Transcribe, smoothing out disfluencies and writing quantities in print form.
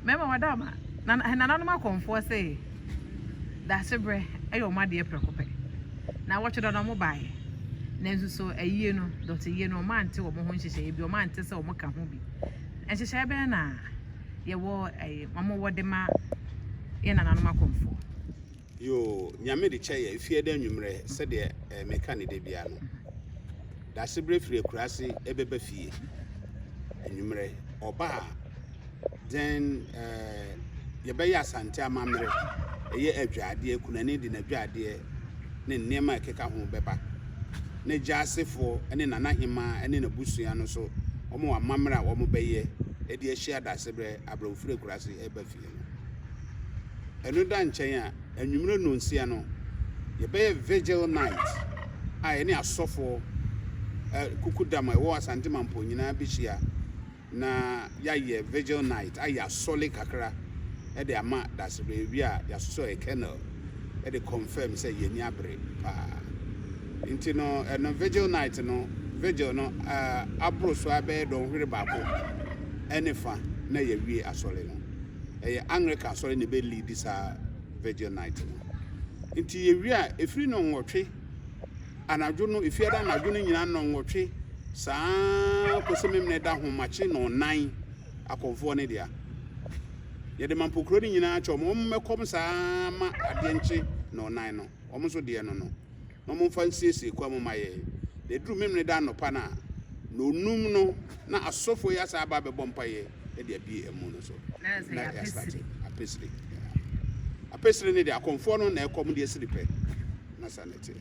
Mmarima wada ama na nananom akɔmfoɔ se Daasebrɛ yɛ wɔn adeɛ prɛko pɛ. Na wɔtwe dɔ no wɔn baeɛ. Nanso so ayie no, dɔteyie no, wɔn ante wɔn ho nhyehyɛeɛ bi, wɔn ante sɛ wɔn ka ho bi. Nhyehyɛeɛ bɛn na yɛwɔ ɛyi wɔn wɔ de ma yɛn nananom akɔmfoɔ? Yoo, Nyame de kyɛ yɛ efie da anwummerɛ sɛdeɛ eh, meka ne da biara no. Daasebrɛ firi akuraase ɛbɛba fie anwummerɛ. Ɔba a, then eh, yɛbɛyɛ Asante amammerɛ, ɛyɛ adwadeɛ, kunani de n'adwadeɛ ne nneɛma a ɛkeka ho bɛba. Ne gyaasefoɔ ne nanahemaa ne n'abusua no so, wɔn wɔ amammerɛ a wɔbɛyɛ de ahyia Daasebrɛ aberɛ a ɔfiri akuraase ɛreba fie no. Ɛno da nkyɛn a, anwummerɛ nnɔnsia no, yɛbɛyɛ vigil night a yɛne asɔfoɔ kukudam a ɛwɔ Asante Mampong nyinaa bɛhyia na yɛayɛ vigil night, ayɛ asɔle kakra de ama Daasebrɛ. Yɛwie a, yɛasosɔ yɛ kernel de confirm sɛ yɛn ani abere paa. Nti no, ɛno vigil night no, vigil no aboro so ara bɛyɛ dɔnhwere baako ne fa na yɛawie asɔre no. Ɛyɛ Anglican asɔre na ɛbɛ lead saa vigil night no. Nti yɛwie a, ɛfiri nnɔnwɔtwe anadwo no, efiada anadwo no nyinaa nnɔnwɔtwe saa ara kɔsi Memeneda ahomakye nnɔnnan, akɔmfoɔ no dea. Yɛde Mampokuro no nyinaa kyɛ wɔn, wɔn mmɛkɔm saa ara ma adeɛ nkye nnɔnnan no, wɔn nso deɛ no no, na wɔmfa nsiesie kwan mu ma yɛn. Na ɛduru Memeneda anɔpa no a, nnɔnnum no, na asɔfoɔ yi asan aba abɛbɔ mpaeɛ de abue amu no so. Na yɛastate apɛsire. Apɛsire no deɛ akɔmfoɔ no na ɛkɔm deɛ siri pɛ. Na saa na ɛteɛ.